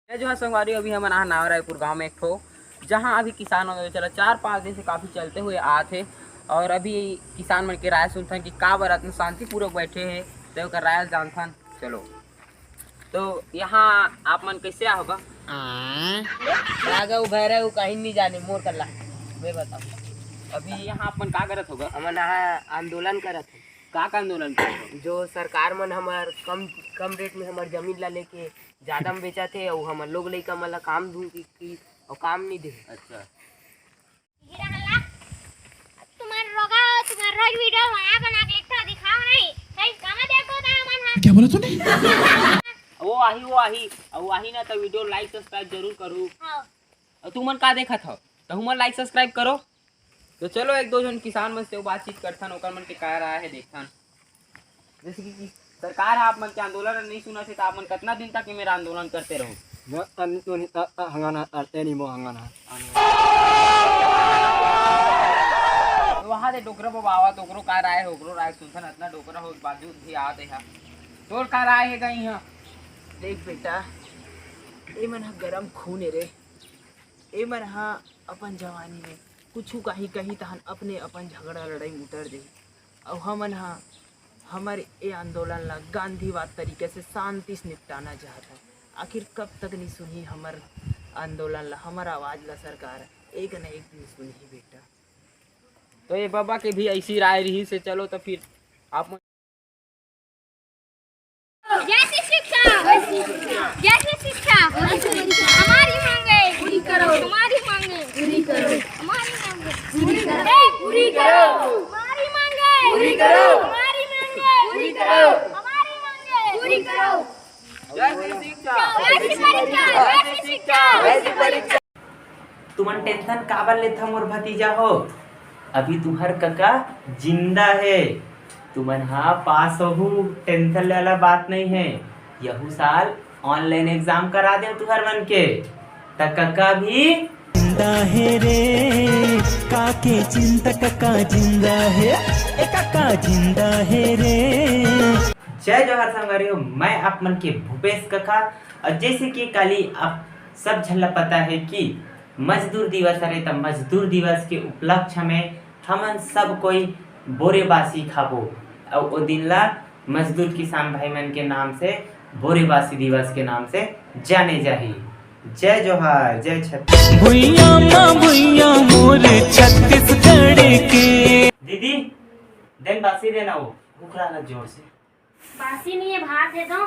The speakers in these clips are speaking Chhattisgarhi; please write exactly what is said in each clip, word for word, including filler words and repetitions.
जय जोहार संगवारी, अभी हमन आए नवा रायपुर गांव में एक ठो, जहां अभी किसान मन चला चार पांच दिन से काफी चलते हुए आत हे। और अभी किसान मन के राय सुनथन कि काबर अतना शांतिपूर्वक बैठे हे, तो ओकर राय जानथन। चलो, तो यहाँ आप मन कैसे आए हो गा? राघव भैरव कहीं नहीं जाने मोर कल्ला। मैं बताऊँ, अभी यहाँ आप मन का करत हो गा? हमन यहाँ आंदोलन करत हन। का का आंदोलन करत हो? जो सरकार मन हमर कम, कम रेट में हमर जमीन ला लेके ज्यादा में बेचत हे, अउ हमर लोग लइका मन ला काम दू की, की, अउ काम नहीं दे। अच्छा। तुम्हार रोगा, तुम्हार रोज वीडियो बना, बना के एक ठो दिखाओ नहीं। भाई, कहाँ देखो ना मन हा? क्या बोला तूने? वो आही, वो आही, वो आही ना, तो वीडियो like subscribe जरूर करू। हाँ। और तुमन का देखत हो, तो हमन like subscribe करो। तो चलो, एक दो जन किसान मन से बातचीत करथन, ओकर मन के का राय हे, देखथन। जैसे कि, कि सरकार ह आप मन के आंदोलन नहीं सुनत हे, तो आप मन कितना दिन तक ये मेरा आंदोलन करते रहो? न, अन, उन, अ, अ, हंगाना, अ, ए, नहीं, मो हंगाना। वहाँ दे डोकरा बाबा आवत, ओकरो का राय हे, ओकरो राय सुनथन, इतना डोकरा हो बावजूद भी आवत हे। तोर का राय हे गई यहाँ? देख बेटा, ए मन ह गरम खून हे रे। ए मन ह अपन जवानी में कुछु कहीं, कहीं तहन अपने अपन झगड़ा लड़ाई मुटर दे। अउ हमन ह हमर ए आंदोलन ला गांधीवाद तरीके से शांति से निपटाना चाहत हन। आखिर कब तक नहीं सुनही हमर आंदोलन ला, हमर आवाज ला सरकार? एक न एक दिन सुनही बेटा। तो ये बाबा के भी ऐसी राय रही से, चलो तो फिर आप जैसी शिक्षा, जैसी शिक्षा, हमारी मांगे पूरी करो, हमारी मांगे पूरी करो, हमारी मांगे पूरी करो, ए, पूरी करो, हमारी मांगे पूरी करो, हमारी मांगे पूरी करो, हमारी मांगे पूरी करो। जैसी शिक्षा, वैसी परीक्षा, वैसी शिक्षा, वैसी परीक्षा। तुमन टेंशन काबर लेथा मोर भतीजा हो? अभी तुम्हर कका जिंदा हे। तुमन हा पास होहू, टेंशन ले वाला बात नहीं हे। यहू साल ऑनलाइन एग्जाम करा दे तुहर मन के, त कका भी जिंदा हे रे। काके चिंता कका जिंदा हे, ए कका जिंदा हे रे। जय जोहार संगवारी हो, मैं आप मन के भूपेश कका। और जैसे कि काली आप सब झन ला पता है कि मजदूर दिवस हरे, त मजदूर दिवस के उपलक्ष्य में हमन सब कोई बोरे बासी खाबो, अउ ओ दिन ला मजदूर किसान भाई मन के नाम से बोरे बासी दिवस के नाम से जाने जाही। जय जोहार, जय छत्तीसगढ़। भुइयां मां भुइयां मोर छत्तीसगढ़ के। दीदी, देन बासी देना वो, भूख लागत जोर से। बासी नहीं है, भात है दो।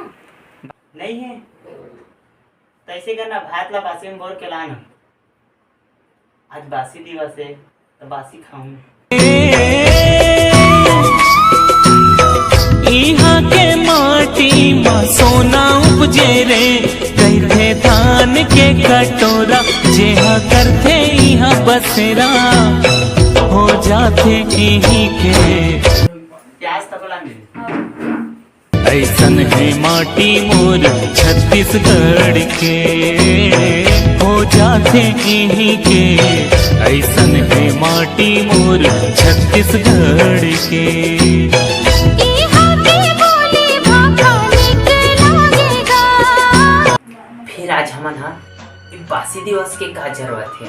नहीं है। तैसे करना, भात ला बासी में बोर के लाना। आज बासी दिवस है, तो बासी खाऊं। इहाँ के माटी मा सोना उपजे रे, कहिथे धान के कटोरा, जेहा करथे इहाँ बसेरा, हो जाथे इहीं के। प्याज तको ला मिले। अइसन हे माटी मोर छत्तीसगढ़ के, हो जाथे इहीं के। अइसन हे माटी मोर छत्तीसगढ़ के। इहाँ के बोली भाखा निक लागेगा। फिर आज हमन हा ये बासी दिवस के का जरूरत हे?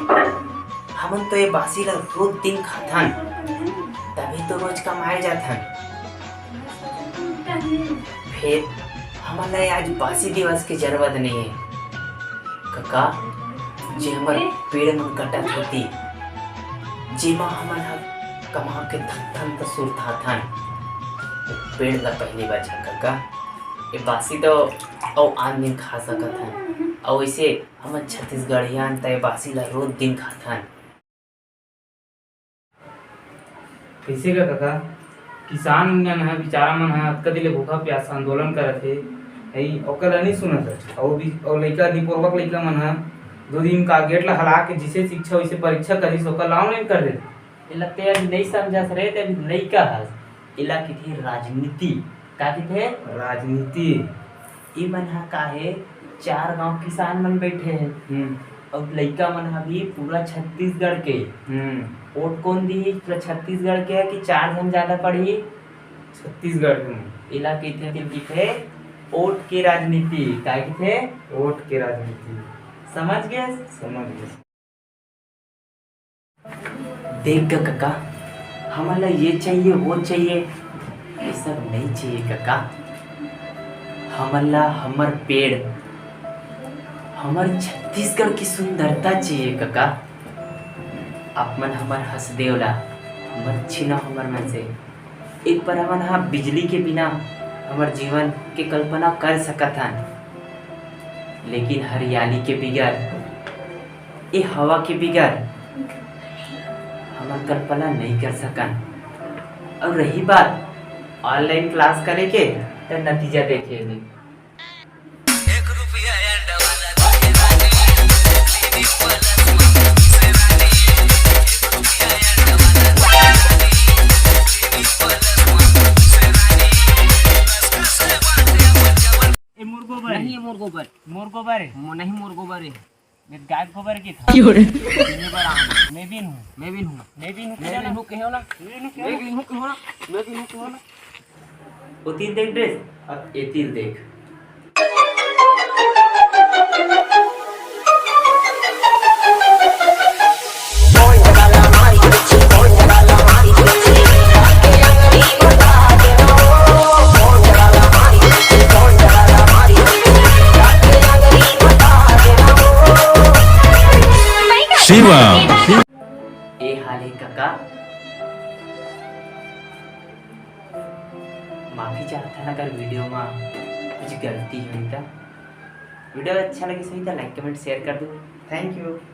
हमन तो ये बासी ला रोज दिन खाथन, तभी तो रोज कमाए जाथन। फिर हमन ला आज बासी दिवस के जरूरत नहीं हे। कका, जे हमर पेड़ मन कटत होती, जेमा हमन ह कमा के धन धन त सुरताथन, पेड़ ला पहली बचा कका। ये बासी तो अउ आन दिन खा सकत हन, अउ इसे हमन छत्तीसगढ़िया हन, त ए बासी ला रोज दिन खाथन। कइसे का कका, किसान मन ह, बिचारा मन ह, अतका दिन ले भूखा प्यास आंदोलन करत हे, हई, ओकर ला नइ सुनत हे। अउ भी, अउ लइका, निपोरवक लइका मन ह, दो दिन का गेट ला हला के जिसे शिक्षा वइसे परीक्षा करिस, ओकर ला online कर देथे। एला ते अभी नइ समझस रे, ते अभी लइका हस। एला कहिथे राजनीति। का कहिथे? राजनीति। ए मन ह का हे, चार गांव किसान मन बैठे हे। हम्म। अउ लइका मन ह भी पूरा छत्तीसगढ़ के। हम्म। वोट कोन दिही? पूरा छत्तीसगढ़ के कि चार झन जादा पड़ही? छत्तीसगढ़ के। एला कहिथे, कहिथे वोट के राजनीति, का कथे? वोट के राजनीति। समझ गेस? समझ गेस। देख ग कका, हमन ला ये चाहिए, वो चाहिए, ये सब नहीं चाहिए कका। हमन ला हमर पेड़, हमर छत्तीसगढ़ की सुंदरता चाहिए कका। आप मन हमर हसदेव ला, हमर छीना हमर में से एक बार हमन हा बिजली के बिना हमर जीवन के कल्पना कर सकत हन, लेकिन हरियाली के बिगर, ए हवा के बिगर हमन कल्पना नहीं कर सकन। और रही बात online class करे के, त नतीजा देखे ले। ए, मोर गोबर हे। नहीं, मोर गोबर। मोर गोबर हे। मो-, नहीं, मोर गोबर हे। मैं गाय गोबर की था। क्यों रे? मैं भी हूँ। मैं भी हूँ। मैं भी हूँ। मैं भी हूँ, कहो ना। मैं भी हूँ, कहो ना। मैं भी हूँ, कहो ना। ओती ल देख dress, अब एती ल देख। शिवम। ए हाल हे कका। माफी चाहत हन अगर video में कुछ गलती होई त। Video अच्छा लगिस होई त like, comment, share कर दो। Thank you।